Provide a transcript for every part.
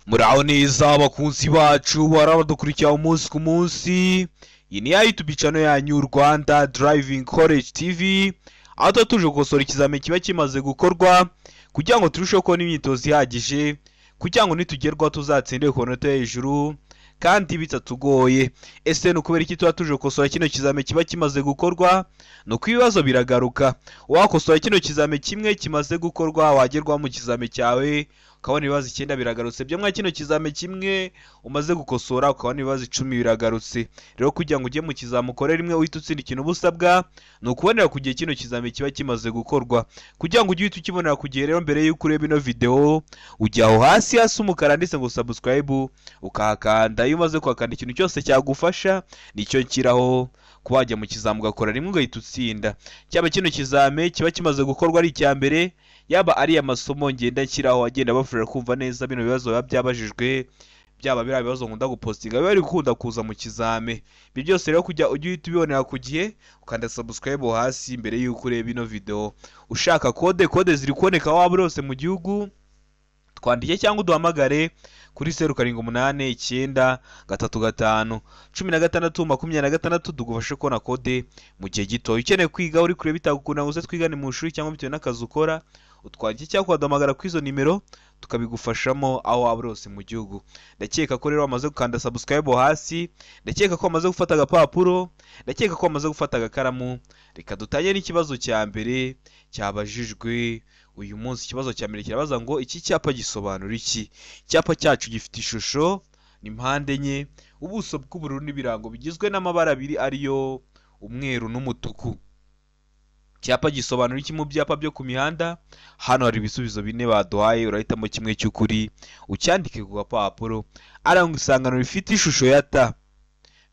Muraho neza abakunzi bacu barabadukurikira umunsi ku munsi. Iyi ni ya YouTube channel yanyu Rwanda Driving College TV, aho tuba tuje gukosora ikizamini kiba kimaze gukorwa kugira ngo turusheho kubona imyitozo ihagije, kugira ngo nitugerwaho tuzatsinde ku manota yo hejuru kandi bitatugoye. Ese ni ukubera iki tuba tuje gukosora kino kizamini kiba kimaze gukorwa? Ni uko ibibazo biragaruka. Wakosora kino kizamini kimwe kimaze gukorwa, wagerwaho mu kizamini cyawe ukabona ibibazo 9 biragarutse. Byo mwa kino kizamini kimwe umaze gukosora ukabona ibibazo 10 biragarutse. Rero kugira ngo ujye mu kizamini ukore rimwe uhite utsinda, ikintu uba usabwa ni ukubonera ku gihe kino kizamini kiba kimaze gukorwa. Kugira ngo ujye uhita ukibonera ku gihe rero, mbere y'uko ureba ino video ujya aho hasi hasi umukara handitse ngo subscribe ukahakanda. Iyo umaze kuhakanda, ikintu cyose cyagufasha nicyo nshyiraho kuba wajya mu kizamini ugakora rimwe ugahita utsinda. Cyaba kino kizamini kiba kimaze gukorwa ari icya mbere, yaba ari amasomo ngenda nshyiraho agenda abafasha kumva neza bino bibazo biba byabajijwe, byaba biriya bibazo nkunda gupostinga biba biri gukunda kuza mu kizame. Ibi byose rero kujya ujya uhita ubibonera ku gihe, ukanda subscribe hasi mbere y'uko ureba ino video. Ushaka kode, kode ziri kuboneka aho waba uri hose mu gihugu, twandike cyangwa uduhamagare kuri 0789351626 tugufashe kubona kode mu gihe gito. Ukeneye kwiga uri kure bitagukunda ngo uze twigane mu ishuri cyangwa bitewe n'akazi ukora, utwandike cyangwa ukaduhamagara kuri izo nimero tukabigufashamo aho waba uri hose mu gihugu. Ndakeka ko rero wamaze gukanda subscribe hasi, ndakeka ko wamaze gufata agapapuro, ndakeka ko wamaze gufata agakaramu. Reka dutangire n'ikibazo cya mbere cyabajijwe uyu munsi. Ikibazo cya mbere kirabaza ngo iki cyapa gisobanura iki? Icyapa cyacu gifite ishusho ni mpande enye, ubuso bw'ubururu n'ibirango bigizwe n'amabara abiri ariyo umweru n'umutuku. Icyapa gisobanura iki mu byapa byo ku mihanda? Hano hari ibisubizo 4 baduhaye, urahitamo kimwe cy'ukuri ucyandike ku gapapuro. Arangwa isangano rifite ishusho ya T,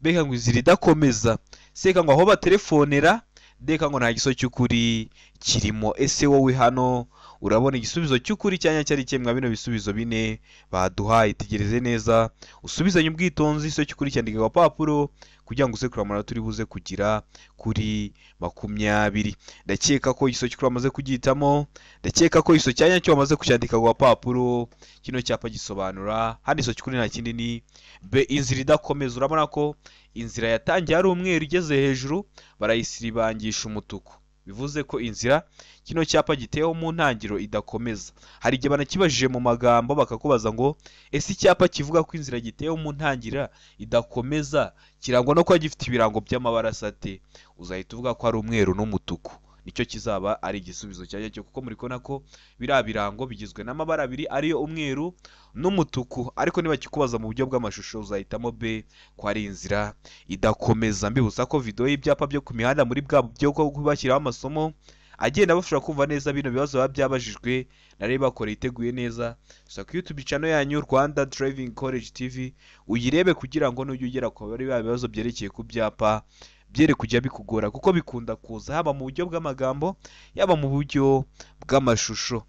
mbega ngo inzira idakomeza, seka ngo aho batelefonera, ndeka ngo nta giso cy'ukuri kirimo. Ese wowe hano urabona igisubizo cy'ukuri cyanya cyari kimwe bino bisubizo 4 baduhaye? Tegereze neza usubizanye ubwitonzi igiso cy'ukuri cyandike ku gapapuro kugira ngo uze kureba amanota uri buze kugira kuri 20. Ndakeka ko igiso cy'ukuri wamaze kugihitamo, ndakeka ko igiso cyanya cyo wamaze kucyandika ku gapapuro. Kino cyapa gisobanura hano igiso cy'ukuri nta kindi ni B, inzira idakomeza. Urabona ko inzira yatangiye ari umweru igeze hejuru barayisiribangisha umutuku, bivuze ko inzira kino cyapa giteyeho mu ntangiriro idakomeza. Hari igihe banakibajije mu magambo bakakubaza ngo ese icyapa kivuga ko inzira giteyeho mu ntangiriro idakomeza kirangwa no kuba gifite ibirango by'amabara ate? Uzahita uvuga ko ari umweru n'umutuku, nicyo kizaba ari igisubizo cyanjye cyo, kuko muri kubona ko biriya birango bigizwe n'amabara abiri ariyo umweru n'umutuku. Ariko niba kikubaza mu buryo bw'amashusho uzahitamo B, ko ari inzira idakomeza. Mbibutsa ko video y'ibyapa byo ku mihanda muri bwa buryo bwo kubashyiraho amasomo agenda abafasha kumva neza bino bibazo biba byabajijwe, nari bakora iteguye neza. Gusa ku YouTube channel yanyu Rwanda Driving College TV uyirebe kugira ngo nujya ugera ku bari ba bibazo byerekeye ku byapa byere kujya bikugora, kuko bikunda kuza haba mu buryo bw'amagambo yaba mu buryo bw'amashusho.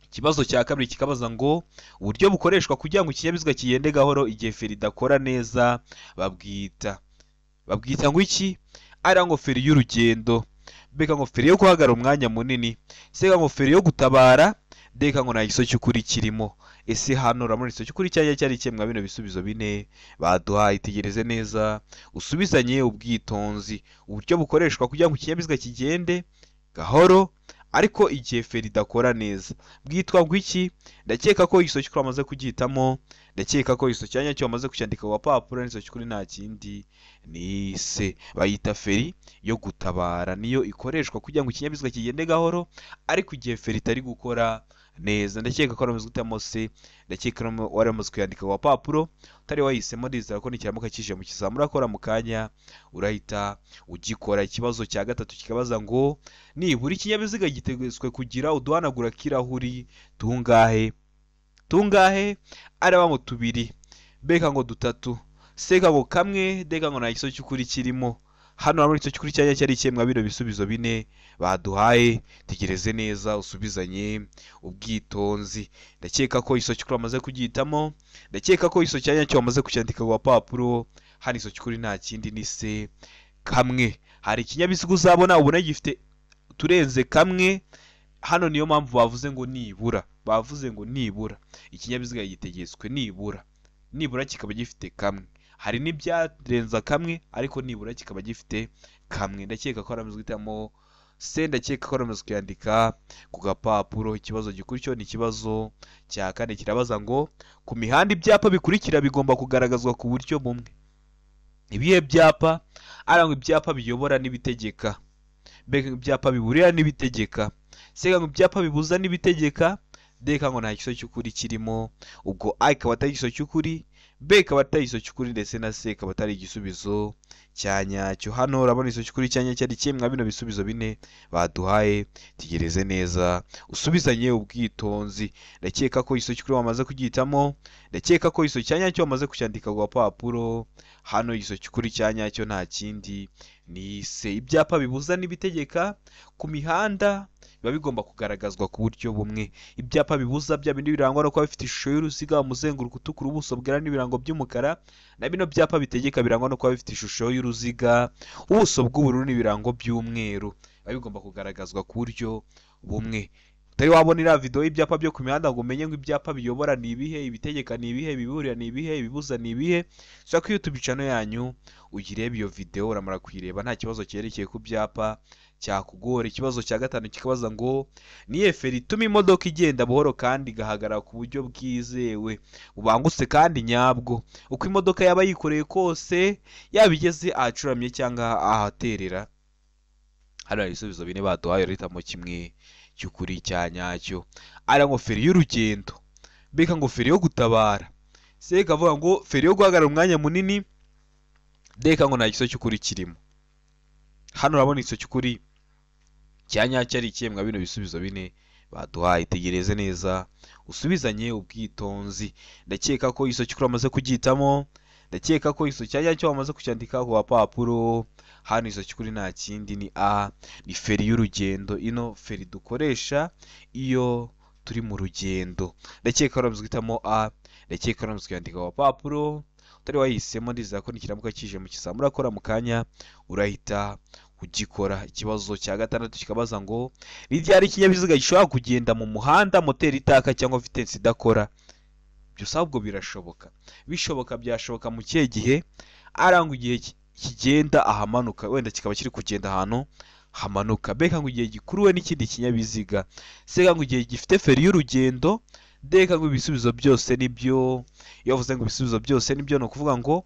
Ikibazo cya kabiri kikabaza ngo uburyo bukoreshwa kugira ngo ikinyabiziga kigende gahoro igihe feri idakora neza babwita ngo iki? Ari ngo feri y'urugendo, mbega ngo feri yo guhagarara umwanya munini, sega ngo feri yo gutabara, ndeka ngo nta giso cy'ukuri kirimo. Ese hano urabona igiso cy'ukuri cyajya cyari kimwe bino bisubizo 4 baduhaye? Itegereze neza usubizanye ubwitonzi. Uburyo bukoreshwa kugira ngo ikinyabiziga kigende gahoro ariko igihe feri idakora neza bwitwa ngo iki? Ndakeka ko igiso cy'ukuri wamaze kugihitamo, ndakeka ko igiso cyanya cyo wamaze kucyandika ku gapapuro. N'igiso cy'ukuri nta kindi ni se, bayita feri yo gutabara, niyo ikoreshwa kugira ngo ikinyabiziga kigende gahoro ariko igihe feri itari gukora neza. Ndakeka ko wamaze guhitamo se, ndakeka ko wari wamaze kuyandika ku gapapuro. Utari wahisemo ndizera ko nikiramuka kije mu kizamini urakora mu kanya urahita ugikora. Ikibazo cya gatatu kikabaza ngo nibura ikinyabiziga gitegetswe kugira uduhanagura kirahuri tungahe? Tungahe? Araba mu 2, mbega ngo 3, seka ngo kamwe, ndeka ngo nta giso cy'ukuri kirimo. Hano hamwe icyo cy'ukuri cyanya cyari kimwe bino bisubizo 4 baduhaye. Tegereze neza usubizanye ubwitonzi. Ndakeka ko igiso cy'ukuri wamaze kugihitamo, ndakeka ko igiso cyanya cyo wamaze kucyandika ku gapapuro. Hano igiso cy'ukuri nta kindi ni se kamwe. Hari ikinyabiziga uzabona ubona gifite uturenze kamwe, hano niyo mpamvu bavuze ngo nibura. Bavuze ngo nibura ikinyabiziga gitegetswe nibura kikaba gifite kamwe. Hari n'ibyarenza kamwe ariko nibura kikaba gifite kamwe. Ndakeka ko waramaze guhitamo C, ndakeka ko waramaze kuyandika ku gapapuro. Ikibazo gikurikiyeho ni ikibazo cya kane, kirabaza ngo ku mihanda ibyapa bikurikira bigomba kugaragazwa ku buryo bumwe. Ibihe byapa? Arangwa ibyapa biyobora n'ibitegeka, mbega ibyapa biburira n'ibitegeka, sega ngo ibyapa bibuza n'ibitegeka, deka ngo nta gisubizo cy'ukuri kirimo. Ubwo A ikaba atari igisubizo cy'ukuri, B ikaba atari igisubizo cy'ukuri, ndetse na C ikaba atari igisubizo cya nyacyo. Hano urabona igisubizo cy'ukuri cya nyacyo ari kimwe mwa bino bisubizo bine baduhaye. Tegereze neza usubizanye ubwitonzi. Ndakeka ko igisubizo cy'ukuri wamaze kugihitamo, ndakeka ko igisubizo cya nyacyo wamaze kucyandika ku gapapuro. Hano igisubizo cy'ukuri cya nyacyo nta kindi ni C. Ibyapa bibuza n'ibitegeka ku mihanda biba bigomba kugaragazwa ku buryo bumwe. Ibyapa bibuza bya bindi birangwa no kuba bifite ishusho y'uruziga, umuzenguruko utukura, ubuso bwera n'ibirango by'umukara, na bino byapa bitegeka birangwa no kuba bifite ishusho y'uruziga, ubuso bw'ubururu n'ibirango by'umweru, biba bigomba kugaragazwa ku buryo bumwe. Utari wabona iriya video y'ibyapa byo ku mihanda ngo umenye ngo ibyapa biyobora ni ibihe, ibitegeka ni ibihe, ibiburira ni ibihe, ibibuza ni ibihe, ushobora kuri YouTube channel yanyu uyirebe iyo video, uramara kuyireba nta kibazo cyerekeye ku byapa cyakugora. Ikibazo cya gatanu kikabaza ngo niye feri ituma imodoka igenda buhoro kandi igahagarara ku buryo bwizewe, bubangutse kandi nyabwo, uko imodoka yaba yikoreye kose, yaba igeze ahacuramye cyangwa ahaterera. Hano hari ibisubizo bine baduhaye, urahitamo kimwe cy'ukuri cya nyacyo. Ari ngo feri y'urugendo, mbega ngo feri yo gutabara, se ikavuga ngo feri yo guhagarara umwanya munini, deka ngo nta gisubizo cy'ukuri kirimo. Hano urabona igisubizo cy'ukuri cya nyacyo ari ikihe mwa bino bisubizo bine baduhaye. Tegereze neza usubizanye ubwitonzi. Ndakeka ko igisubizo cy'ukuri wamaze kugihitamo, ndakeka ko igisubizo cya nyacyo wamaze kucyandika ku gapapuro. Hano igisubizo cy'ukuri nta kindi ni A, ni feri y'urugendo, ino feri dukoresha iyo turi mu rugendo. Ndakeka ko wamaze guhitamo A, ndakeka ko wamaze kuyandika ku gapapuro. Utari wayihisemo ndizera ko nikiramuka kije mu kizamini urakora mu kanya urahita ugikora. Ikibazo cya gatandatu kikabaza ngo ni ryari ikinyabiziga gishobora kugenda mu muhanda moteri itaka cyangwa vitensi idakora? Byose ahubwo birashoboka. Bishoboka byashoboka mu kihe gihe? Arangwa igihe kigenda ahamanuka, wenda kikaba kiri kugenda ahantu hamanuka, mbega ngo igihe gikuruwe n'ikindi kinyabiziga, sega ngo igihe gifite feri y'urugendo, deka ngo ibisubizo byose nibyo. Iyo bavuze ngo ibisubizo byose nibyo, ni ukuvuga ngo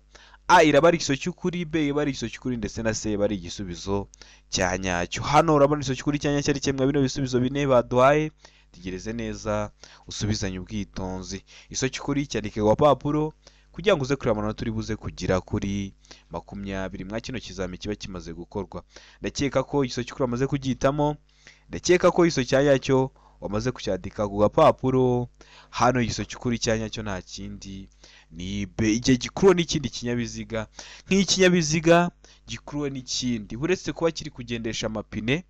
A iraba ari igisubizo cy'ukuri, B iba ari igisubizo cy'ukuri, ndetse na C iba ari igisubizo cya nyacyo. Hano urabona igisubizo cy'ukuri cya nyacyo ari kimwe bino bisubizo bine baduhaye. Tegereze neza usubizanye ubwitonzi. Igisubizo cy'ukuri cyandike ku gapapuro kugira ngo uze kureba amanota uri buze kugira kuri 20 mwa kino kizami kiba kimaze gukorwa. Ndakeka ko igisubizo cy'ukuri wamaze kugihitamo, ndakeka ko igisubizo cya nyacyo wamaze kucyandika ku gapapuro. Hano igisubizo cy'ukuri cya nyacyo nta kindi ni B, igihe gikuruwe n'ikindi kinyabiziga. Nk'ikinyabiziga gikuruwe n'ikindi, uretse kuba kiri kugendesha amapine,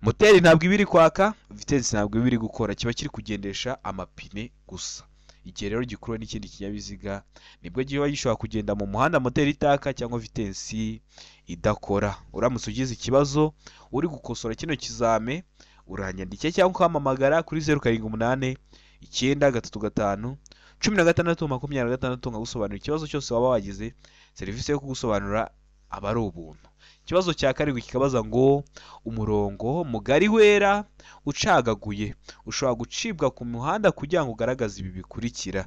moteri ntabwo iba iri kwaka, vitensi ntabwo iba iri gukora, kiba kiri kugendesha amapine gusa. Igihe rero gikuruwe n'ikindi kinyabiziga nibwo kiba gishobora kugenda mu muhanda moteri itaka cyangwa vitensi idakora. Uramutse ugize ikibazo uri gukosora kino kizame, uranyandike cyangwa ukampamagara kuri 0 7 8 9 3 5 16 26 nkagusobanurira ikibazo cyose waba wagize. Serivisi yo kugusobanura aba ari ubuntu. Ikibazo cya karindwi kikabaza ngo umurongo mugari wera ucagaguye ushobora gucibwa ku muhanda kugira ngo ugaragaze ibi bikurikira.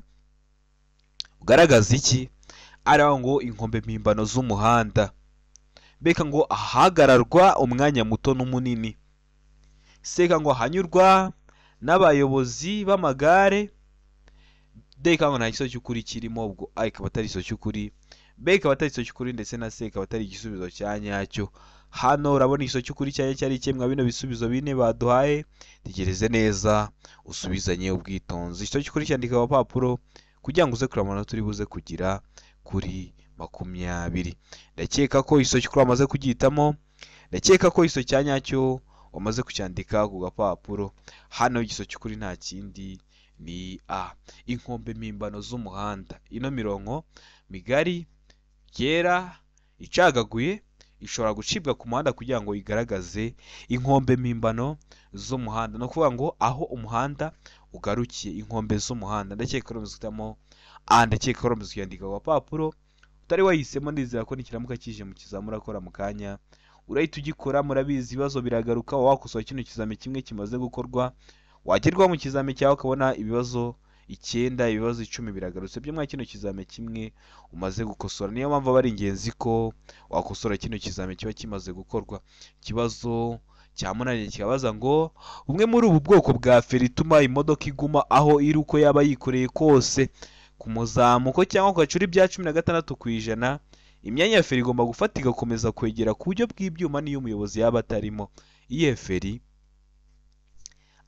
Ugaragaza iki? Ari ngo inkombe mpimbano z'umuhanda, mbega ngo ahagararwa umwanya muto n'umunini, seka ngo hanyurwa n'abayobozi b'amagare, deka ngo nta gisubizo cy'ukuri kirimo. Ubwo A ikaba atari igisubizo cy'ukuri, B ikaba atari igisubizo cy'ukuri, ndetse na C ikaba atari igisubizo cya nyacyo. Hano urabona igisubizo cy'ukuri cya nyacyo ari kimwe bino bisubizo bine baduhaye. Tegereze neza usubizanye ubwitonzi. Igisubizo cy'ukuri cyandika ku gapapuro kugira ngo uze kureba amanota uri buze kugira kuri 20. Ndakeka ko igisubizo cy'ukuri wamaze kugihitamo, ndakeka ko igisubizo cya nyacyo wamaze kucyandika ku gapapuro. Hano igisubizo cy'ukuri nta kindi ni A, inkombe mpimbano z'umuhanda. Ino mirongo migari yera icagaguye Ishobora gucibwa ku muhanda kugira ngo igaragaze inkombe mpimbano z'umuhanda. Ni ukuvuga ngo aho umuhanda ugarukiye, inkombe z'umuhanda. Ndakeka ko guhitamo A, ndakeka ko kuyandika ku gapapuro. Utari wahisemo ndizera ko nikiramuka kije mu kizami urakora mu kanya urahita ugikora. Murabizi ibibazo biragaruka, wakosora kino kizami kimwe kimaze gukorwa, wagerwa mu kizami cyawe ukabona ibibazo 9, ibibazo 10 biragarutse byo mwa kino kizami kimwe umaze gukosora. Niyo mpamvu aba ari ingenzi ko wakosora kino kizami kiba kimaze gukorwa. Ikibazo cya 8 kikabaza ngo bumwe muri ubu bwoko bwa feri ituma imodoka iguma aho iri uko yaba yikoreye kose ku muzamuko cyangwa ku gacuri bya 16%, imyanya ya feri igomba gufata igakomeza kwegera ku buryo bw'ibyuma n'iyo umuyobozi yaba atarimo. Iyihe feri?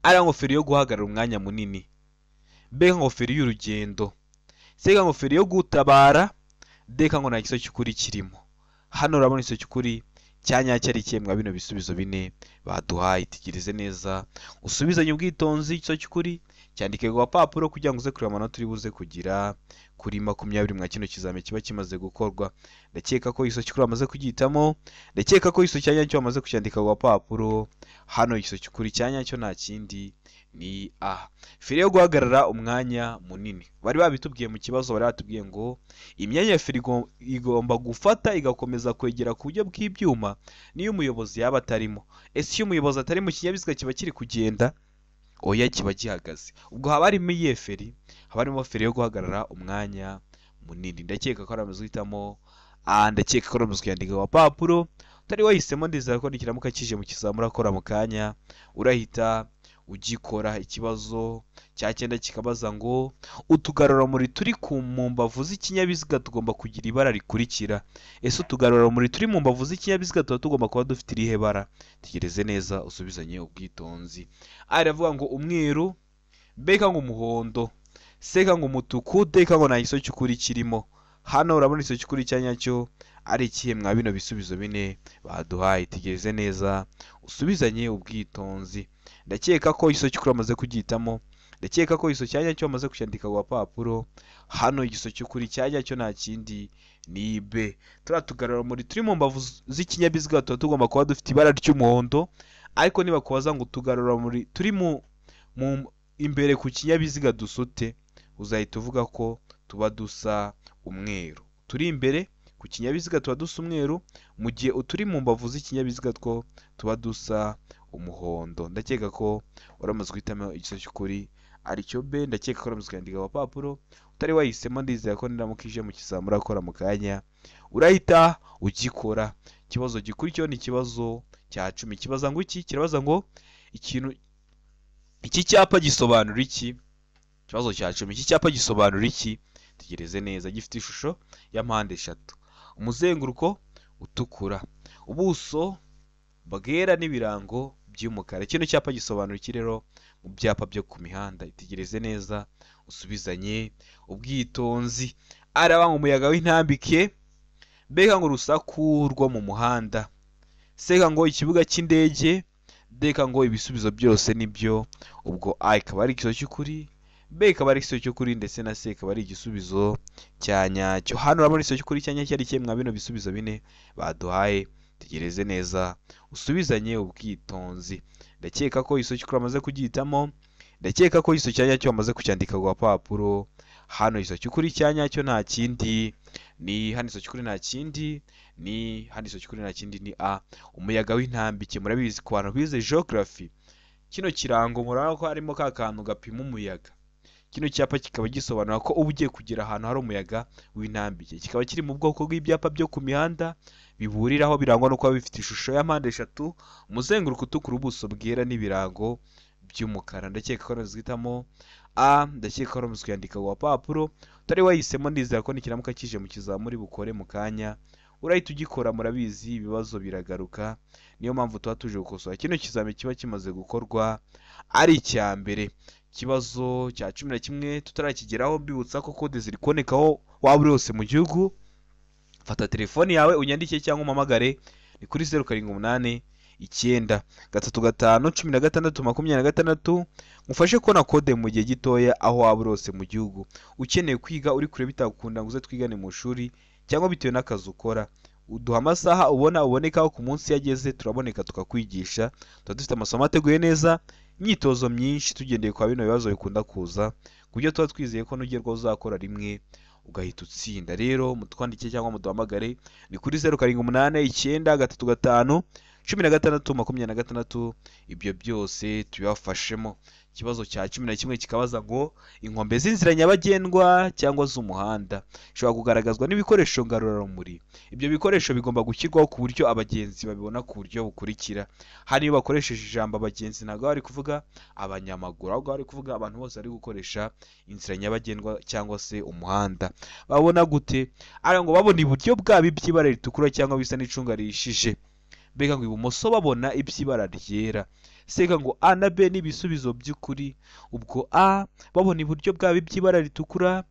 Ari ingofero yo guhagarara umwanya munini, B ingofero y'urugendo, C ingofero yo gutabara, D ngo nta gisubizo cy'ukuri kirimo. Hano urabona igisubizo cy'ukuri cya nyacyo ari ikihe mwa bino bisubizo bine baduhaye? Itegereze neza usubizanye ubwitonzi igisubizo cy'ukuri cyandike ku gapapuro kugira ngo uze kureba amanota uri buze kugira kuri 20 mwa kino kizami kiba kimaze gukorwa. Ndakeka ko igisubizo cy'ukuri bamaze kugihitamo, ndakeka ko igisubizo cya nyacyo bamaze kucyandika ku gapapuro. Hano igisubizo cy'ukuri cya nyacyo nta kindi ni A, feri yo guhagarara umwanya munini. Bari babitubwiye mu kibazo, bari batubwiye ngo imyanya ya feri igomba gufata igakomeza kwegera ku buryo bw'ibyuma niyo umuyobozi yaba atarimo. Ese iyo umuyobozi atari mu kinyabiziga kiba kiri kugenda? Oya, kiba gihagaze. Ubwo haba harimo iyihe feri? Haba harimo feri yo guhagarara umwanya munini. Ndakeka ko ari amazu uhitamo A, ndakeka ko ari amazu kuyandika ku gapapuro. Utari wahisemo ndizera ko nikiramuka kije mu kizami urakora mu kanya urahita ugikora. Ikibazo cya 9 kikabaza ngo utugarurarumuri turi mu mbavu z'ikinyabiziga tugomba kugira ibara rikurikira. Ese utugarurarumuri turi mu mbavu z'ikinyabiziga tuba tugomba kuba dufite irihe bara? Tegereze neza usubizanye ubwitonzi. A iravuga ngo umweru, B ngo umuhondo, C ngo umutuku, D ngo nta gisubizo cy'ukuri kirimo. Hano urabona igisubizo cy'ukuri cya nyacyo ari ikihe mwa bino bisubizo bine baduhaye? Tegereze neza usubizanye ubwitonzi. Ndakeka ko igisubizo cy'ukuri bamaze kugihitamo, ndakeka ko igisubizo cya nyacyo bamaze kucyandika ku gapapuro. Hano igisubizo cy'ukuri cya nyacyo nta kindi ni B. Turiya tugarurarumuri turi mu mbavu z'ikinyabiziga tuba tugomba kuba dufite ibara ry'umuhondo, ariko nibakubaza ngo utugarurarumuri turi mu imbere ku kinyabiziga dusute, uzahita uvuga ko tuba dusa umweru. Turi imbere ku kinyabiziga tuba dusa umweru, mu gihe uturi mu mbavu z'ikinyabiziga two tuba dusa umuhondo. Ndakeka ko waramaze guhitamo igisubizo cy'ukuri aricyo B. Ndakeka ko waramaze kuyandika ku gapapuro. Utari wahisemo ndizera ko niramuka ije mu kizami urakora mu kanya urahita ugikora. Ikibazo gikurikiyeho ni ikibazo cya 10. Kibaza ngo iki? Kirabaza ngo ikintu iki cyapa gisobanura iki? Ikibazo cya 10, iki cyapa gisobanura iki? Tegereze neza. Gifite ishusho ya mpande eshatu, umuzenguruko utukura, ubuso bwera n'ibirango by'umukara. Kino cyapa gisobanura iki rero mu byapa byo ku mihanda? Itegereze neza usubizanye ubwitonzi. Araba ngo umuyaga w'intambike, B ngo urusaku rwo mu muhanda, C ngo ikibuga cy'indege, D ngo ibisubizo byose nibyo. Ubwo A ikaba ari igisubizo cy'ukuri, B ikaba ari igisubizo cy'ukuri, ndetse na C ikaba ari igisubizo cya nyacyo. Hano urabona igisubizo cy'ukuri cya nyacyo ari ikihe mwa bino bisubizo bine baduhaye? Tegereze neza usubizanye ubwitonzi. Ndakeka ko igisubizo cy'ukuri bamaze kugihitamo, ndakeka ko igisubizo cya nyacyo bamaze kucyandika ku gapapuro. Hano igisubizo cy'ukuri cya nyacyo nta kindi ni hano igisubizo cy'ukuri nta kindi ni hano igisubizo cy'ukuri nta kindi ni A, umuyaga w'intambike. Murabizi ku bantu bize geography, kino kirango murabona ko harimo ka kantu gapima umuyaga. Kino cyapa kikaba gisobanura ko uba ugiye kugera ahantu hari umuyaga w'intambike. Kikaba kiri mu bwoko bw'ibyapa byo ku mihanda biburiraho, birangwa no kuba bifite ishusho ya mpande eshatu, umuzenguruko utukura, ubuso bwera n'ibirango by'umukara. Ndakeka ko guhitamo A, ndakeka ko ari kuyandika ku gapapuro. Utari wahisemo ndizera ko nikiramuka kije mu kizami uri bukore mu kanya urahita ugikora. Murabizi ibibazo biragaruka, niyo mpamvu tuba tuje gukosora kino kizami kiba kimaze gukorwa ari icya mbere. Ikibazo cya 11 tutarakigeraho, mbibutsa ko kode ziri kubonekaho waba uri hose mu gihugu. Fata telefoni yawe unyandike cyangwa umpamagare, ni kuri 0 7 8 9 3 5 16 26, mufashe kubona kode mu gihe gitoya aho waba uri hose mu gihugu. Ukeneye kwiga uri kure bitagukunda ngo uze twigane mu ishuri cyangwa bitewe n'akazi ukora, Uduha amasaha ubona ubonekaho ku munsi yageze, turaboneka tukakwigisha. Tuba dufite amasomo ateguye neza, imyitozo myinshi tugendeye kwa bino bibazo bikunda kuza, ku buryo tuba twizeye ko nugerwaho uzakora rimwe ugahita utsinda. Rero mutwandike cyangwa muduhamagare, ni kuri 0789 35 16 26. Ibyo byose tubibafashemo. Ikibazo cya 11 kikabaza ngo inkombe z'inzira nyabagendwa cyangwa z'umuhanda ishobora kugaragazwa n'ibikoresho ngarurarumuri. Ibyo bikoresho bigomba gushyirwaho ku buryo abagenzi babibona ku buryo bukurikira. Hano iyo bakoresheje ijambo abagenzi ntabwo bari kuvuga abanyamaguru, ahubwo bari kuvuga abantu bose bari gukoresha inzira nyabagendwa cyangwa se umuhanda. Babona gute? Ari ngo babona iburyo bwabo iby'ibara ritukura cyangwa bisa n'icunga rihishije. Mbega ngo ibumoso babona iby'ibara ryera. Seka ngo A na B ni ibisubizo by'ukuri. Ubwo A babona iburyo bwabo iby'ibara ritukura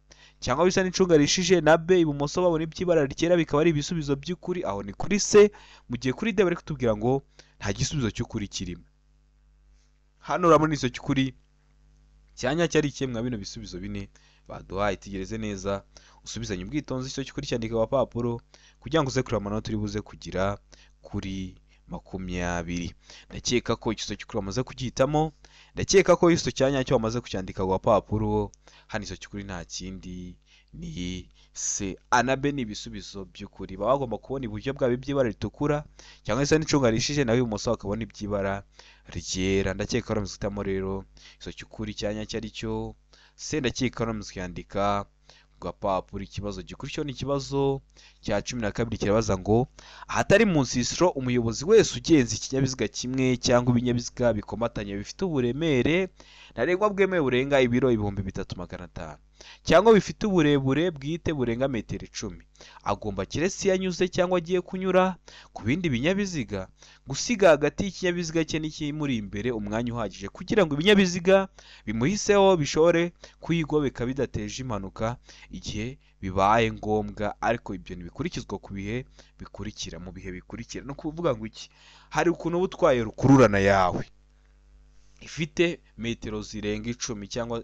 cyangwa bisa n'icunga rishije, na B ibumoso babona iby'ibara ryera bikaba ari ibisubizo by'ukuri. Aho ni kuri C, mu gihe kuri D bari kutubwira ngo nta gisubizo cy'ukuri kirimo. Hano urabona iso cy'ukuri cyanya cyari kimwe bino bisubizo bine baduhaye. Itegereze neza, usubizanye ubwitonzi icyo cy'ukuri, cyandika ku papuro kugira ngo uze kureba amanota uri buze kugira kuri 20. Ndakeka ko ikiso cy'ukuri wamaze kugihitamo, ndakeka ko ikiso cya nyacyo wamaze kucyandika ku gapapuro. Hano ikiso cy'ukuri nta kindi ni C. A na B ni ibisubizo by'ukuri. Baba bagomba kubona iburyo bwabo iby'ibara ritukura cyangwa se n'icunga rishije, nawe ibumoso bakabona iby'ibara ryera. Ndakeka ko waramaze guhitamo rero ikiso cy'ukuri cya nyacyo ari cyo C. Ndakeka ko waramaze kuyandika ku gapapuro. Ikibazo gikurikiyeho ni ikibazo cya 12 kirabaza ngo ahatari mu nsisiro umuyobozi wese ugenza ikinyabiziga kimwe cyangwa ibinyabiziga bikomatanye bifite uburemere ntarengwa bwemewe burenga ibiro 3500 cyangwa bifite uburebure bwite burenga metero 10 agomba, keretse iyo anyuze cyangwa agiye kunyura ku bindi binyabiziga, gusiga hagati y'ikinyabiziga cye n'ikimuri imbere umwanya uhagije kugira ngo ibinyabiziga bimuhiseho bishobore kuyigobeka bidateje impanuka igihe bibaye ngombwa. Ariko ibyo ntibikurikizwa ku bihe bikurikira, mu bihe bikurikira. No kuvuga ngo iki, hari ukuntu uba utwaye rukururana yawe ifite metero zirenga 10 cyangwa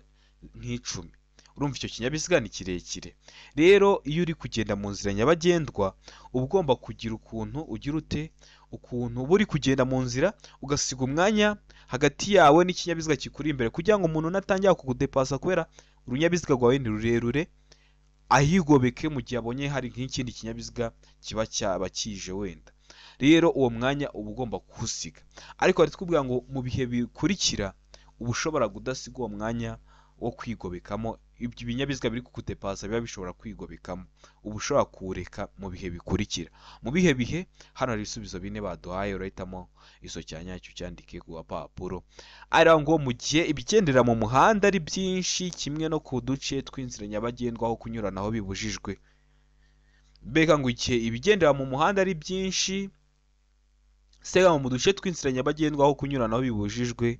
nk'icumi, urumva icyo kinyabiziga ni kirekire. Rero iyo uri kugenda mu nzira nyabagendwa uba ugomba kugira ukuntu ugira ute, ukuntu uba uri kugenda mu nzira ugasiga umwanya hagati yawe n'ikinyabiziga kikuri imbere, kugira ngo umuntu natangira kukudepasa kubera urunyabiziga rwawe ni rurerure ahigobeke mu gihe abonye hari nk'ikindi kinyabiziga kiba cyaba kije wenda. Rero uwo mwanya uba ugomba kuwusiga. Ariko bari kutubwira ngo mu bihe bikurikira uba ushobora kudasiga uwo mwanya wo kwigobekamo, ibyo ibinyabiziga biri kukudepasa biba bishobora kwigobekamo, uba ushobora kuwureka mu bihe bikurikira. Mu bihe bihe hano hari ibisubizo bine baduhaye, urahitamo iso cya nyacyo cyandike ku gapapuro. Ari ngo mu gihe ibigendera mu muhanda ari byinshi kimwe no ku duce tw'inzira nyabagendwa aho kunyuranaho bibujijwe. Mbega ngo igihe ibigendera mu muhanda ari byinshi, sega mu duce tw'inzira nyabagendwa aho kunyuranaho bibujijwe,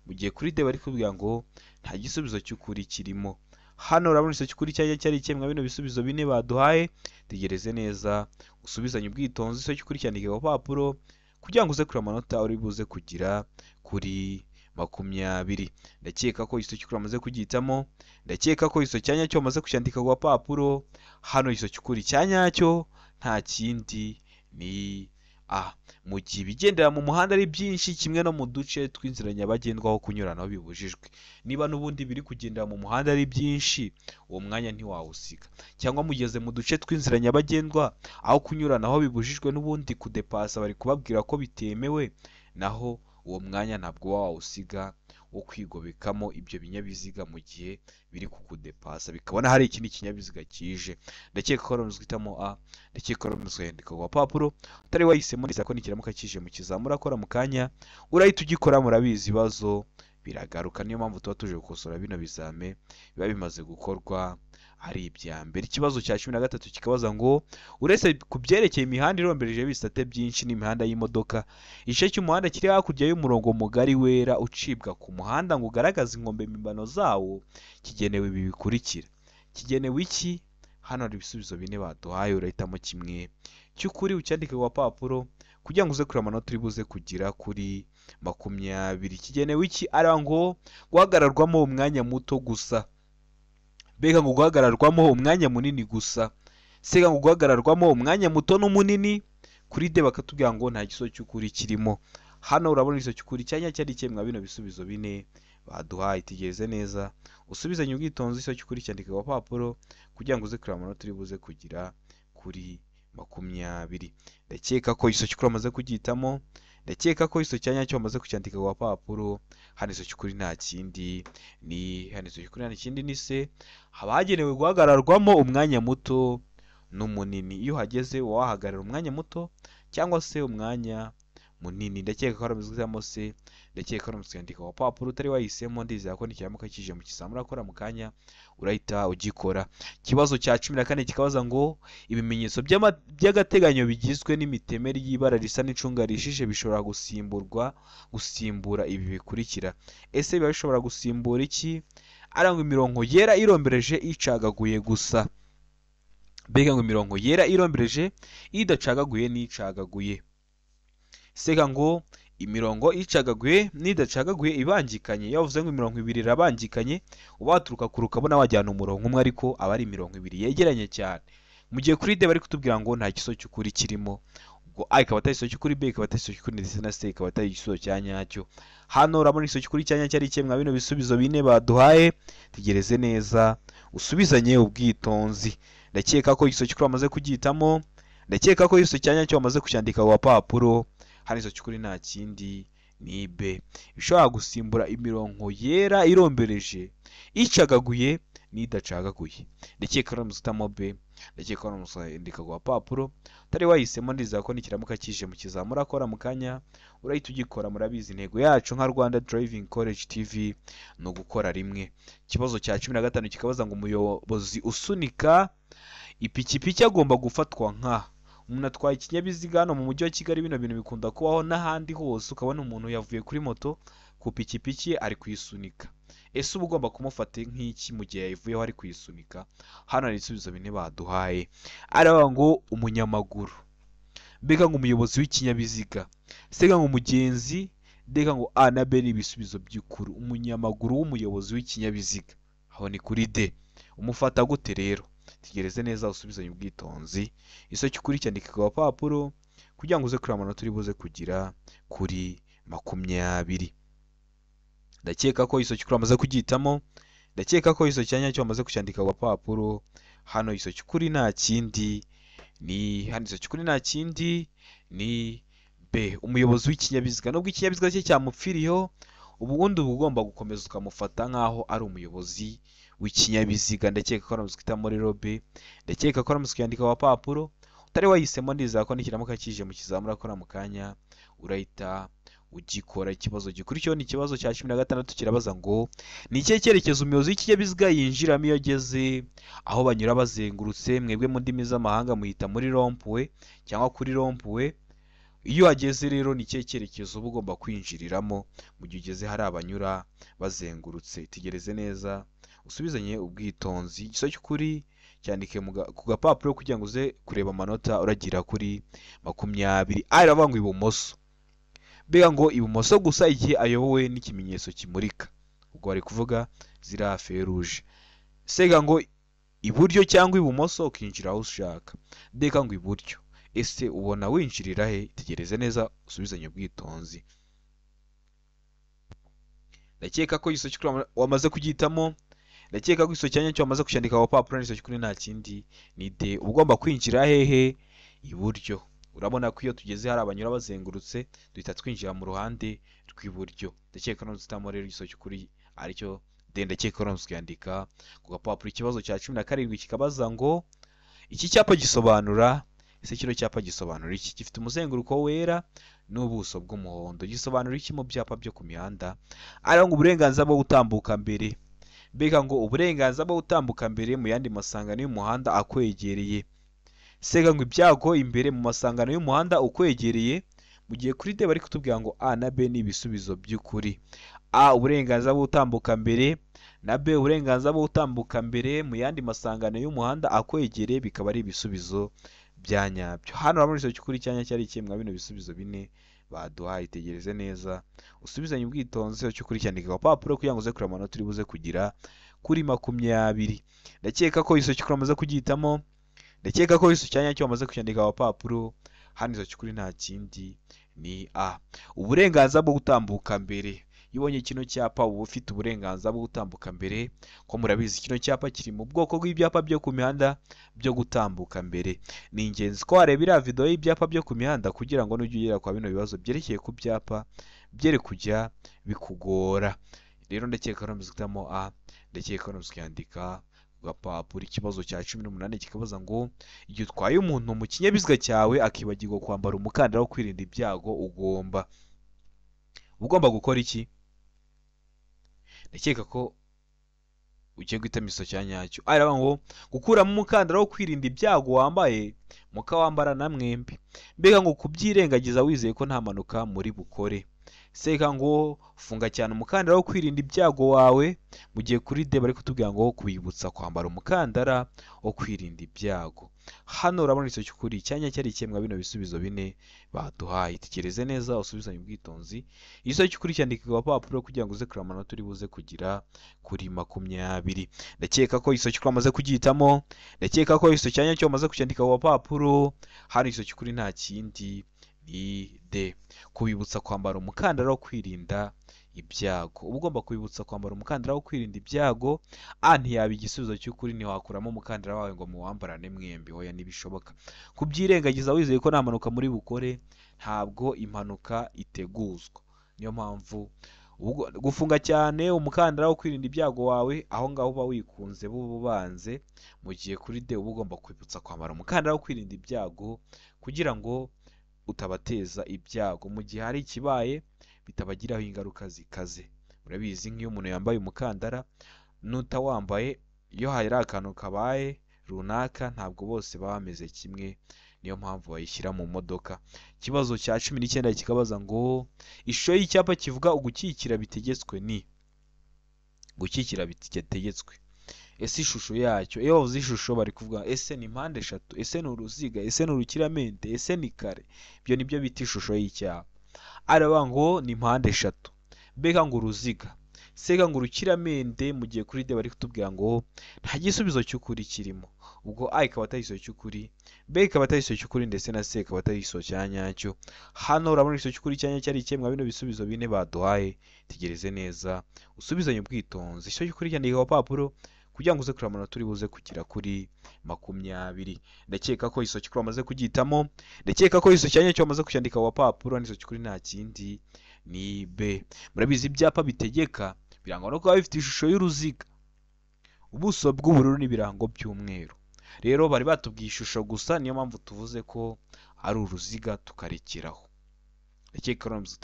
mu gihe kuri D bari kubwira ngo nta gisubizo cy'ukuri kirimo. Hano urabona iso cy'ukuri cyajya cyari kimwe bino bisubizo bine baduhaye. Tegereze neza, usubizanye ubwitonzi iso cy'ukuri cyandike ku papuro kugira ngo uze kureba amanota uri buze kugira kuri 20. Ndakeka ko iso cy'ukuri wamaze kugihitamo, ndakeka ko iso cya nyacyo wamaze kucyandika ku papuro. Hano iso cy'ukuri cya nyacyo nta kindi ni A. Mu gihe ibigendera mu muhanda ari byinshi kimwe no mu duce tw'inzira nyabagendwa aho kunyuranaho bibujijwe. Niba n'ubundi biri kugendera mu muhanda ari byinshi, uwo mwanya ntiwawusiga. Cyangwa mugeze mu duce tw'inzira nyabagendwa aho kunyuranaho bibujijwe, n'ubundi kudepasa bari kubabwira ko bitemewe, naho uwo mwanya ntabwo wawusiga wo kwigobekamo ibyo binyabiziga mu gihe biri kukudepasa bikabona hari ikindi kinyabiziga kije. Ndakeka ko waramaze guhitamo A, ndakeka ko waramaze kuyandika ku gapapuro. Utari wahisemo neza ko nikiramuka kije mu kizamura akora mu kanya urahita ugikora. Murabizi ibibazo biragaruka, niyo mpamvu tuba tuje gukosora bino bizame biba bimaze gukorwa ari ibya mbere. Ikibazo cya 13 kikabaza ngo uretse ku byerekeye imihanda irombereje ibisate byinshi n'imihanda y'imodoka, igice cy'umuhanda kiri hakurya y'umurongo mugari wera ucibwa ku muhanda ngo ugaragaze inkombe mpimbano zawo kigenewe ibi bikurikira. Kigenewe iki? Hano hari ibisubizo bine baduhaye, urahitamo kimwe cy'ukuri ucyandike ku gapapuro kugira ngo uze kureba amanota uri buze kugira kuri 20. Kigenewe iki? Ari ngo guhagararwamo umwanya muto gusa. Mbega ngo guhagararwamo umwanya munini gusa. Sega ngo guhagararwamo umwanya muto n'umunini. Kuri D bakatubwira ngo nta gisubizo cy'ukuri kirimo. Hano urabona igisubizo cy'ukuri cyanya cyari ikihe mwa bino bisubizo bine baduhaye? Itegereze neza, usubizanye ubwitonzi igisubizo cy'ukuri cyandika ku gapapuro kugira ngo uze kureba amanota uri buze kugira kuri 20. Ndakeka ko igisubizo cy'ukuri wamaze kugihitamo, ndakeka ko igisubizo cya nyacyo wamaze kucyandika ku gapapuro. Hano igisubizo cy'ukuri nta kindi ni, hano igisubizo cy'ukuri nta kindi ni C. Haba hagenewe guhagararwamo umwanya muto n'umunini. Iyo uhageze uba wahagarara umwanya muto cyangwa se umwanya munini. Ndakeka ko ari umuzi se, ndakeka ko ari umuzi kwandika ku gapapuro utari wahisemo. Ndizera ko nikiramuka kije mu kizamini urakora mu kanya urahita ugikora. Ikibazo cya 14 kikabaza ngo ibimenyetso by'agateganyo bigizwe n'imitemeri y'ibara risa n'icunga rishije bishobora gusimbura ibi bikurikira. Ese biba bishobora gusimbura iki? Arangwa imirongo yera irombereje icagaguye gusa. Mbega ngo imirongo yera irombereje idacagaguye n'icagaguye. Seka ngo imirongo icagaguye n'idacagaguye ibangikanye. Iyo bavuze ngo imirongo ibiri irabangikanye, uba waturuka kure ukabona wajyana umurongo umwe, ariko aba ari imirongo ibiri yegeranye cyane. Mu gihe kuri D bari kutubwira ngo nta gisubizo cy'ukuri kirimo. Ubwo A ikaba atari igisubizo cy'ukuri, B ikaba atari igisubizo cy'ukuri, ndetse na C ikaba atari igisubizo cya nyacyo. Hano urabona igisubizo cy'ukuri cya nyacyo ari ikihe mwa bino bisubizo bine baduhaye? Tegereze neza, usubizanye ubwitonzi. Ndakeka ko igisubizo cy'ukuri wamaze kugihitamo, ndakeka ko igisubizo cya nyacyo wamaze kucyandika ku gapapuro. Hano igisubizo cy'ukuri nta kindi ni B. Ishobora gusimbura imirongo yera irombereje icagaguye n'idacagaguye. Ndakeka ko ari B, ndakeka ko ari kwandika ku gapapuro utari wahisemo. Ndizera ko nikiramuka kije mu kizamini urakora mu kanya urahita ugikora. Murabizi intego yacu nka Rwanda Driving College TV ni ugukora rimwe. Ikibazo cya 15 kikabaza ngo umuyobozi usunika ipikipiki agomba gufatwa nka. Umuntu atwaye ikinyabiziga hano mu mujyi wa Kigali, bino bintu bikunda kubaho n'ahandi hose, ukabona umuntu yavuye kuri moto ku pikipiki ari kuyisunika. Ese uba ugomba kumufata nk'iki mu gihe yayivuyeho ari kuyisunika? Hano hari ibisubizo bine baduhaye. Aravuga ngo umunyamaguru, mbega ngo umuyobozi w'ikinyabiziga, sega ngo umugenzi, ndeka ngo A na B ni ibisubizo by'ukuri. Umunyamaguru w'umuyobozi w'ikinyabiziga, aho ni kuri D. Umufata gute rero? Tegereze neza, usubizanye ubwitonzi. Igisubizo cy'ukuri cyandika ku gapapuro kugira ngo uze kureba amanota uri buze kugira kuri 20. Ndakeka ko igisubizo cy'ukuri wamaze kugihitamo, ndakeka ko igisubizo cya nyacyo wamaze kucyandika ku gapapuro. Hano igisubizo cy'ukuri nta kindi ni, hano igisubizo cy'ukuri nta kindi ni B. Umuyobozi w'ikinyabiziga, nubwo ikinyabiziga cye cyamupfiriyeho, ubundi uba ugomba gukomeza ukamufata nk'aho ari umuyobozi w'ikinyabiziga. Ndakeka ko ari guhitamo rero B, ndakeka ko ari kwandika ku gapapuro utari wahisemo. Ndizera ko nikiramuka kije mu kizamini urakora mu kanya urahita ugikora. Ikibazo gikurikiyeho ni ikibazo cya 16 kirabaza ngo ni ikihe cyerekezo umuyobozi w'ikinyabiziga yinjiramo iyo ageze aho banyura bazengurutse? Mwebwe mu ndimi z'amahanga muhita muri rompuwe cyangwa kuri rompuwe. Iyo uhageze rero ni ikihe cyerekezo uba ugomba kwinjiriramo mu gihe ugeze hari abanyura bazengurutse? Itegereze neza, usubizanye ubwitonzi. Igisubizo cy'ukuri cyandike ku gapapuro kugira ngo uze kureba amanota uragira kuri 20. A iravuga ngo ibumoso, mbega ngo ibumoso gusa igihe ayobowe n'ikimenyetso kimurika, ubwo bari kuvuga ziriya feruje. Sega ngo iburyo cyangwa ibumoso ukinjira aho ushaka. Ndeka ngo iburyo. Ese ubona winjirira he? Itegereze neza, usubizanye ubwitonzi. Ndakeka ko igisubizo cy'ukuri wamaze kugihitamo, ndakeka ko igisubizo cya nyacyo wamaze kucyandika ku gapapuro. Igisubizo cy'ukuri nta kindi ni D. Uba ugomba kwinjira hehe? Iburyo. Urabona ko iyo tugeze hari abanyura bazengurutse duhita twinjira mu ruhande rw'iburyo. Ndakeka ko duhitamo rero igisubizo cy'ukuri aricyo D. Ndakeka ko twandika ku gapapuro. Ikibazo cya 17 kikabaza ngo iki cyapa gisobanura. Ese kino cyapa gisobanura iki? Gifite umuzenguruko wera n'ubuso bw'umuhondo. Gisobanura iki mu byapa byo ku mihanda? Ari ngo uburenganzira bwo gutambuka mbere. Mbega ngo uburenganzira bwo gutambuka mbere mu yandi masangano y'umuhanda akwegereye. Sega ngo ibyago imbere mu masangano y'umuhanda ukwegereye. Mu gihe kuri D bari kutubwira ngo A na B ni ibisubizo by'ukuri. A uburenganzira bwo gutambuka mbere na B uburenganzira bwo gutambuka mbere mu yandi masangano y'umuhanda akwegereye bikaba ari ibisubizo bya nyabyo. Hano urabona igisubizo cy'ukuri cya nyacyo ari ikihe mwa bino bisubizo bine baduhaye? Itegereze neza, usubizanye ubwitonzi. Igisubizo cy'ukuri cyandika ku gapapuro kugira ngo uze kureba amanota uri buze kugira kuri 20. Ndakeka ko igisubizo cy'ukuri wamaze kugihitamo, ndakeka ko igisubizo cya nyacyo wamaze kucyandika ku gapapuro. Hano izo cy'ukuri nta kindi ni A. Uburenganzira bwo gutambuka mbere. Iyo ubonye kino cyapa uba ufite uburenganzira bwo gutambuka mbere, ko murabizi kino cyapa kiri mu bwoko bw'ibyapa byo ku mihanda byo gutambuka mbere. Ni ingenzi ko wareba iriya video y'ibyapa byo ku mihanda kugira ngo nujya ugera kwa bino bibazo byerekeye ku byapa byere kujya bikugora. Rero ndakeka ko guhitamo A, ndakeka ko kuyandika ku gapapuro. Ikibazo cya 18 kikabaza ngo igihe utwaye umuntu mu kinyabiziga cyawe akibagirwa kwambara umukandara wo kwirinda ibyago ugomba gukora iki? Ndakeka ko ugiye guhitamo igiso cya nyacyo. Aravuga ngo gukuramo umukandara wo kwirinda ibyago wambaye mukawambara na mwembi. Mbega ngo kubyirengagiza wizeye ko nta mpanuka muri bukore. Seka ngo funga cyane umukandara wo kwirinda ibyago wawe, mu gihe kuri D bari kutubwira ngo kubibutsa kwambara umukandara wo kwirinda ibyago. Hano urabona icyo cy'ukuri icyanya cyari ikemwa bino bisubizo bine baduhaye. Tekereze neza usubizanye ubwitonzi. Igiso cy'ukuri cyandika ku gapapuro kugira ngo uze kureba amanota uri buze kugira kuri 20. Ndakeka ko igiso cy'ukuri wamaze kugihitamo, ndakeka ko igiso cyanya cyo wamaze kucyandika ku gapapuro. Hano igiso cy'ukuri nta kindi ni D. Kubibutsa kwambara umukandara wo kwirinda ibyago. Uba ugomba kubibutsa kwambara umukandara wo kwirinda ibyago. A ntiyaba igisubizo cy'ukuri, ntiwakuramo umukandara wawe ngo muwambarane mwembi, hoya ntibishoboka. Kubyirengagiza wizeye ko nta mpanuka muri bukore, ntabwo impanuka iteguzwa. Niyo mpamvu gufunga cyane umukandara wo kwirinda ibyago wawe, aho ngaho uba wikunze bubanze, mu gihe kuri D uba ugomba kwibutsa kwambara umukandara wo kwirinda ibyago kugira ngo utabateza ibyago mu gihe hari ikibaye bitabagiraho ingaruka zikaze. Murabizi nk'iyo umuntu yambaye umukandara n'utawambaye, iyo hari akantu kabaye runaka ntabwo bose baba bameze kimwe, niyo mpamvu bayishyira mu modoka. Ikibazo cya 19 kikabaza ngo ishusho y'icyapa kivuga ugukikira bitegetswe ni gukikira bitegetswe. Ese ishusho yacyo, iyo bavuze ishusho bari kuvuga ese ni mpande eshatu, ese ni uruziga, ese ni urukiramende, ese ni kare? Ibyo nibyo bita ishusho y'icyapa. Aravuga ngo ni mpande eshatu, mbega ngo uruziga, sega ngo urukiramende, mu gihe kuri D bari kutubwira ngo nta gisubizo cy'ukuri kirimo. Ubwo A ikaba atari igisubizo cy'ukuri, B ikaba atari igisubizo cy'ukuri, ndetse na C ikaba atari igisubizo cya nyacyo. Hano urabona igisubizo cy'ukuri cya nyacyo ari ikemwa bino bisubizo bine baduhaye. Tegereze neza usubizanye ubwitonzi. Igisubizo cy'ukuri cyandika ku gapapuro kugira ngo uze kureba amanota uri buze kugira kuri 20. Ndakeka ko igiso cy'ukuri wamaze kugihitamo, ndakeka ko igiso cya nyacyo wamaze kucyandika ku gapapuro. N'igiso cy'ukuri nta kindi ni B. Murabizi ibyapa bitegeka birangwa no kuba bifite ishusho y'uruziga, ubuso bw'ubururu n'ibirango by'umweru. Rero bari batubwiye ishusho gusa, niyo mpamvu tuvuze ko ari uruziga tukarekeraho. Ndakeka ko wamaze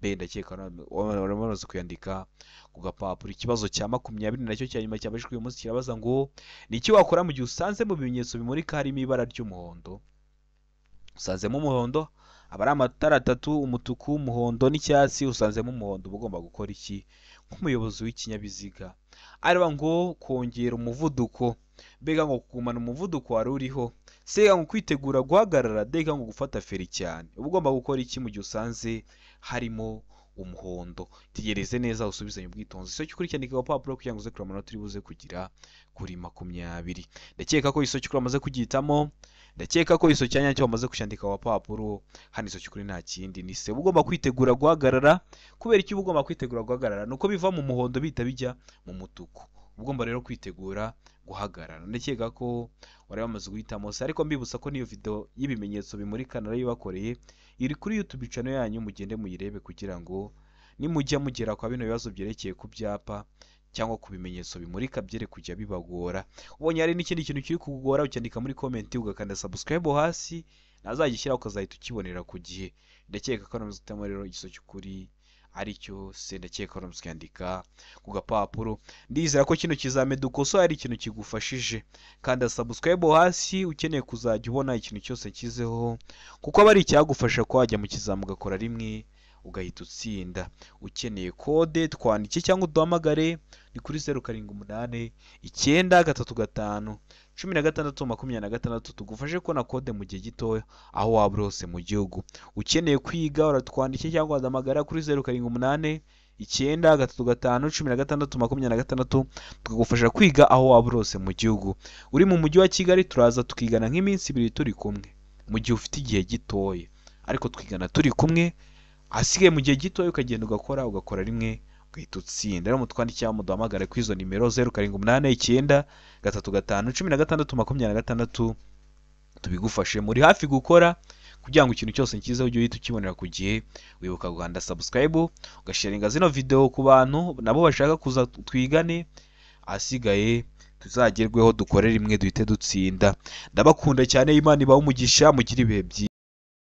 B, ndakeka wamaze kuyandika ku gapapuro. Ikibazo cya 20 nacyo cya nyuma cyabajijwe uyu munsi kirabaza ngo ni iki wakora mu gihe usanze mu bimenyetso bimurika harimo ibara ry'umuhondo? Usanzemo umuhondo, aba ari amatara atatu, umutuku, umuhondo n'icyatsi. Usanzemo umuhondo, uba ugomba gukora iki nk'umuyobozi w'ikinyabiziga? Areba ngo kongera umuvuduko, mbega ngo kugumana umuvuduko wari uriho, sega ngo kwitegura guhagarara, dega ngo gufata feri cyane. Uba ugomba gukora iki mu gihe usanze harimo umuhondo? Tegereze neza usubizanye ubwitonzi. Igiso cy'ukuri cyandika ku gapapuro kugira ngo uze kureba amanota uri buze kugira kuri 20. Ndakeka ko igiso cy'ukuri wamaze kugihitamo, ndakeka ko igiso cya nyacyo wamaze kucyandika ku gapapuro. Hano igiso cy'ukuri nta kindi ni se. Uba ugomba kwitegura guhagarara. Kubera iki uba ugomba kwitegura guhagarara? Nuko biva mu muhondo bihita bijya mu mutuku. Uba ugomba rero kwitegura guhagarara. Ndakeka ko wari wamaze guhitamo se, ariko mbibutsa ko niyo video y'ibimenyetso bimurika narayibakoreye, iri kuri YouTube channel yanyu, mugende muyirebe kugira ngo nimujya mugera kwa bino bibazo byerekeye ku byapa cyangwa ku bimenyetso bimurika byere kujya bibagora. Ubonye hari n'ikindi kintu kiri kukugora, ucyandika muri comment, ugakanda subscribe hasi, nazagishyira ukazahita ukibonera ku gihe. Ndakeka ko namaze guhitamo rero igiso cy'ukuri aricyo se, ndakeka ko namaze kuyandika ku gapapuro. Ndizera ko kino kizame dukosoye ari ikintu kigufashije. Kanda subscribe hasi ukeneye kuzajya ubona ikintu cyose nshyizeho, kuko aba ari icyagufasha ko wajya mu kizami ugakora rimwe ugahita utsinda. Ukeneye kode twandike cyangwa uduhamagare, ni kuri 0 7 8 9 3 5 16 26, tugufashe kubona kode mu gihe gitoya aho waba uri hose mu gihugu. Ukeneye kwiga uratwandike cyangwa waduhamagara kuri 0 7 8 9 3 5 16 26, tukagufasha kwiga aho waba uri hose mu gihugu. Uri mu mujyi wa Kigali turaza tukigana nk'iminsi 2 turi kumwe. mu gihe ufite igihe gitoya, ariko twigana turi kumwe, ahasigaye mu gihe gitoya ukagenda ugakora, ugakora rimwe ugahita utsinda. Rero mutwandike cyangwa muduhamagare kuri izo nimero 0789 35 16 26, tubigufashe. Muri hafi gukora kugira ngo ikintu cyose cyiza ujye uhita ukibonera ku gihe. Wibuka gukanda subscribe, ugasharinga zino video ku bantu nabo bashaka kuza twigane, ahasigaye tuzagerweho, dukore rimwe duhite dutsinda. Ndabakunda cyane, Imana ibahe umugisha, mugire ibihe byiza.